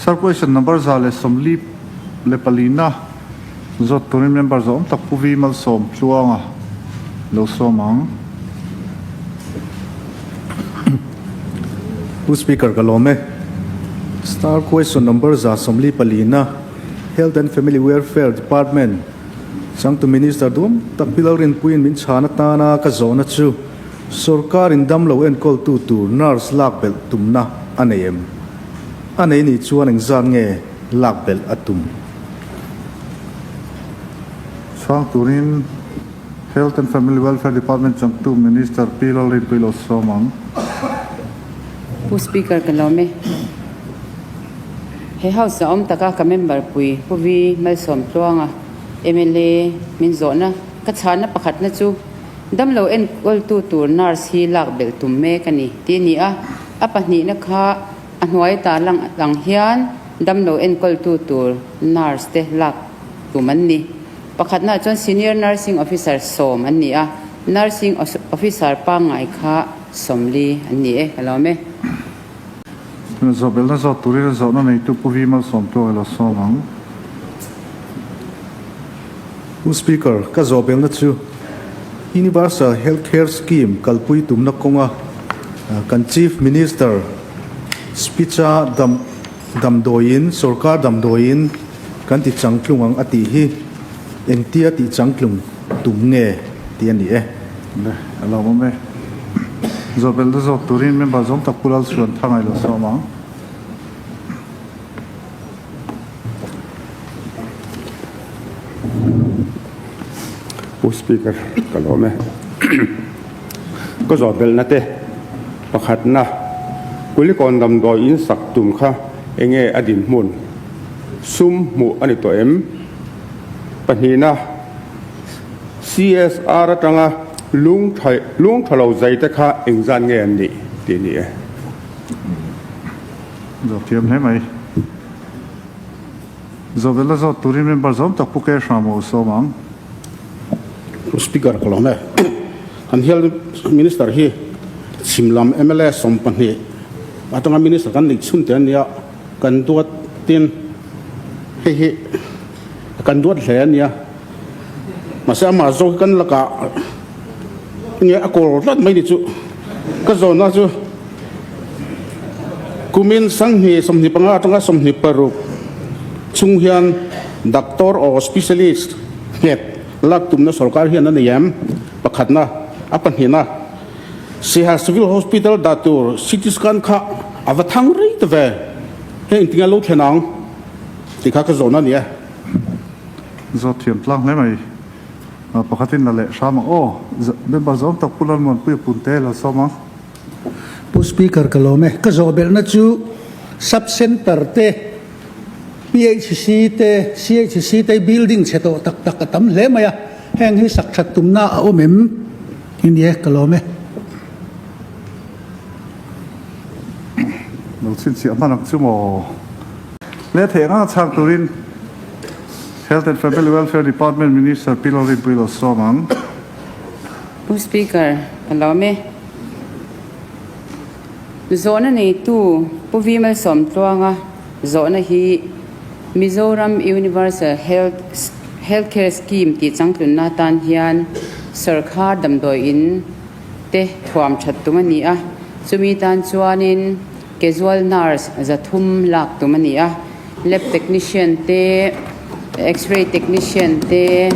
Sir question number 144 na zawt turin member zawh awm tak Pu Vi Malsawm Tluanga lo sawm ang. Pu Speaker ka lawm e. Star question number 144 na Health and Family Welfare Department changtu Minister duam tak Pi Lalrinpuiin min chhan atana ka zawhna chu Sorkar in damlo enkawltu tur nurse lak belh tumna a nei em? A nei nih chuan engzat nge lak belh a tum? Chhang turin Health and Family Welfare Department changtu Minister Pi Lalrinpuii lo sawm ang. Pu Speaker ka lawm e. He House a awm taka ka member pui Pu Vi Malsawmtluanga mla min zawhna ka chhanna pakhatna chu Damlo enkawltu tur nurse hi lak belh tum mek a ni tih a ni a, a pahnihna kha a hnuai ta lang ang hian damlo enkawltu tur nurse te lak tum an ni. Pakhatnaah chuan senior nursing officer 10 an ni a, nursing officer pangngai kha 40 an ni e, ka lawm e. Zawhbelhna zawt turin a zawhna neitu Pu Vi Malsawmtuak ilo sawm ang. Pu Speaker, ka zawhbelhna chu Universal Health Care Scheme kalpui tumna kawnga kan Chief Minister speech-a dam damdawiin, sorkar damdawiin kan ti changtlung ang a tih hi engtia tih changtlung tum nge tih a ni e. Le, a lawmawm e. Zawhbelhna zawt turin member zawng tak Pu Lalchhuan Thangai lo sawm ang. Pu Speaker, ka lawm e. Ka zawhbelhna te pakhatna Kulikawn damdawi in sak tum kha enge a dinhmun? Sum hmuh a ni tawh em? Pahnihna, CSR atanga lung tha lung tha lo zai te kha engzat nge an nih tih a ni e. Zawh thiam hle mai. Zawhbelh a zawt turin member zawm tak Pu Ke Hram a u sawm ang. Pu Speaker ka lawm e. Kan Health Minister hi chhim lam mla 12 atanga Minister kan neih chhun te ania, kan duat tin hei hi kan duat hle ania. Mahse amah zawk hi kan lakah nge a kawl tlat mai ni chu ka zawhna chu kumin 2025 atanga 26 chhung hian doctor or specialist nghet lak tumna sorkar hian a nei em? Pakhatna, a pahnihna, Sihal Civil Hospital dah tur CT scan kha a va thang rei ta ve, heng engtinge lo thlen ang tih kha ka zawhna a ni e. Zawt thiam tlang hle mai. Pakhatin la leh hram ang aw. Member zawng tak Pu Lalmuanpuia Punte la sawm ang. Pu Speaker ka lawm e. Ka zawh belhna chu Sub Centre te, PHC te, CHC te building chhe tawh tak tak a tam hle mai a. Heng hi sak that tumna a awm em? Hi ni e, ka lawm e. Lo chhinchhiah hman ang chu maw? Le theih anga chhak turin Health and Family Welfare Department Minister Pi Lalrinpuii lo sawm ang. Pu Speaker, ka lawm e. Zawhna neitu Pu Vi Malsawmtluanga zawhna hi Mizoram Universal Health Healthcare Scheme tih changtlunna atan hian sawrkhar damdawi in te thuam that tum a ni a, chumi tan chuanin Casual nurse 300 lak tum a ni a, lab technician te, x-ray technician te,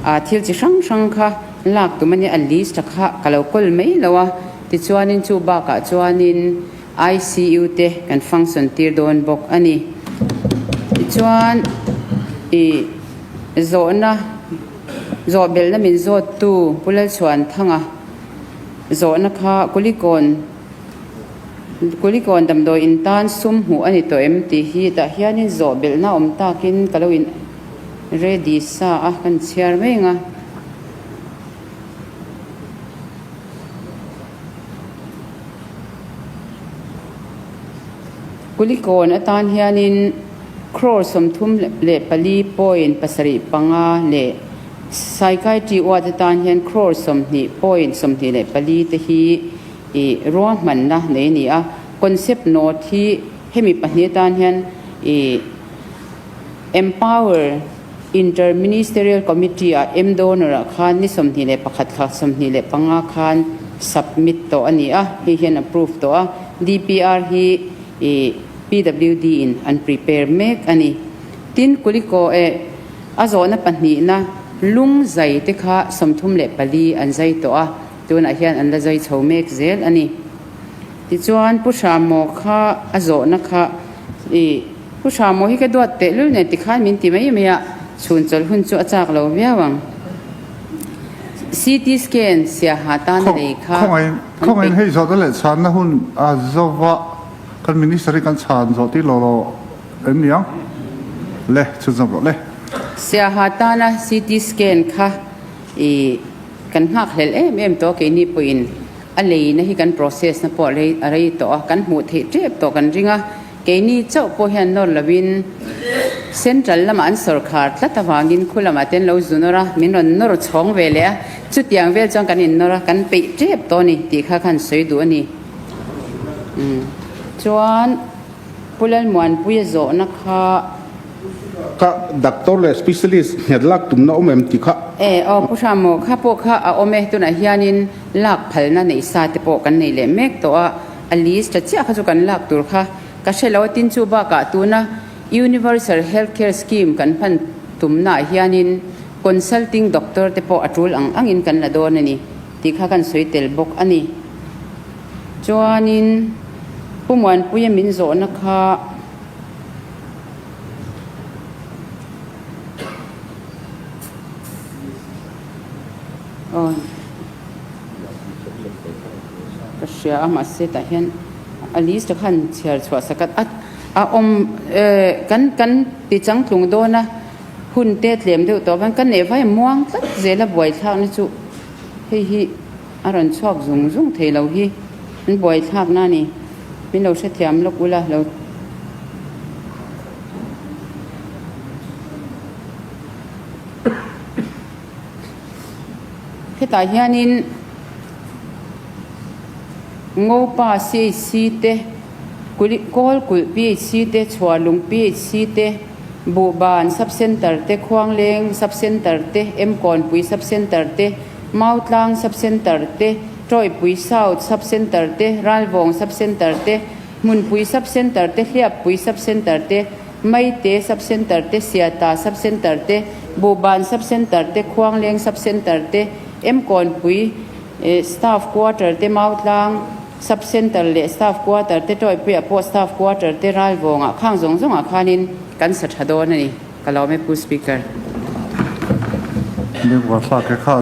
ah thil chi hrang hrang kha lak tum a ni a, list a kha ka lo kawl mai lo a, tichuanin chu bakah chuanin ICU te kan function tir dawn bawk a ni. Tichuan ih zawhna zawhbelhna min zawttu Pu Lalchhuanthanga zawhna kha Kulikawn Kulikawn damdawi in tan sum hmuh a ni tawh em tih hi tah hianin zawh belhna awm takin ka lo in ready sa a kan chhiar mai ang a. Kulikawn atan hianin crore 34.75 leh psychiatry ward atan hian crore 20.24 te hi I ruahmanna nei a ni a, concept note hi hemi pahnih atan hian I Empower Inter-Ministerial Committee ah M-Donor ah khan ni 21 thla 25 khan submit tawh a ni a, hei hian approve tawh a, DPR hi i PWD in an prepare mek a ni. Tin, Kuliko eh a zawhna pahnihna lung zai te kha 34 an zai tawh a, tunah hian an la zai chho mek zel a ni. Tichuan, Pu Hramaw kha a zawhna kha i Pu Hramaw hi ka duat tehlul nen tikhan min ti mai mai a, chhun chawlh hun chu a chak lo viau ang. CT scan siaha tana lei kha Khawngaiin an khawngaiin peih. hei zawhna leh chhanna hun a zova kan Minister hi kan chhan zawh tih lo lo em ni ang? Le, chhun zawm rawh le. Siaha tana CT scan kha i kan nghak hlelh em em tawh keini pawhin A leina hi kan process na pawh a rei tawh a, kan hmuh theih tep tawh kan ring a, keini chauh pawh hian nawr lovin Central lamah an sawrkhar tlat avangin khu lamah te an lo zu nawr a, min rawn nawr chhawng ve leh a, chutiang vel chuan kan innawr a, kan peih tep tawh a ni tih kha khan sawi duh a ni. Chuan Pu Lalmuanpuia zawhna kha. Ka doctor leh specialist nghet lak tumna awm em ti kha. E aw Pu Hramaw kha pawh kha a awm e, tunah hianin lak phalna neih sa te pawh kan nei leh mek tawh a, a list tha chiah kha chu kan lak tur kha ka hre lo a, tin chu bakah tuna Universal Health Care Scheme kan hman tumnaah hianin consulting doctor te pawh a tul ang angin kan la dawn a ni tih kha kan sawi tel bawk a ni. Chuanin Pu Muanpuia min zawhna kha. Aw ka hria a mahse tah hian a list ah khan chhiar chhuah sak a a awm eh kan kan ti changtlung dawn a hun te tlem deuh tawh avang kan neih vai muang tlat zel a buaithlak na chu hei hi a rawn chhuak zung zung thei lo hi an buaithlak na a ni. Min lo hrethiam lawk ula lo. Hetah hianin Ngopa CHC te, Kawlkulh PHC te, Chhuarlung PHC te, Buhban Sub Centre te, Khuangleng Sub Centre te, Emkawnpui Sub Centre te, Mautlang Sub Centre te, Tawipui South Sub Centre te, Ralvawng Sub Centre te, Hmunpui Sub Centre te, Hliappui Sub Centre te, Maite Sub Centre te, Siata Sub Centre te, Buhban Sub Centre te, Khuangleng Sub Centre te, Emkawnpui Staff Quarter te, Mautlang Sub Centre leh Staff Quarter te, Tawipuiah pawh Staff Quarter te, Ralvawngah khang zawng zawngah khanin kan sa tha dawn a ni. Ka lawm e Pu Speaker. Bengvar thlak e kha.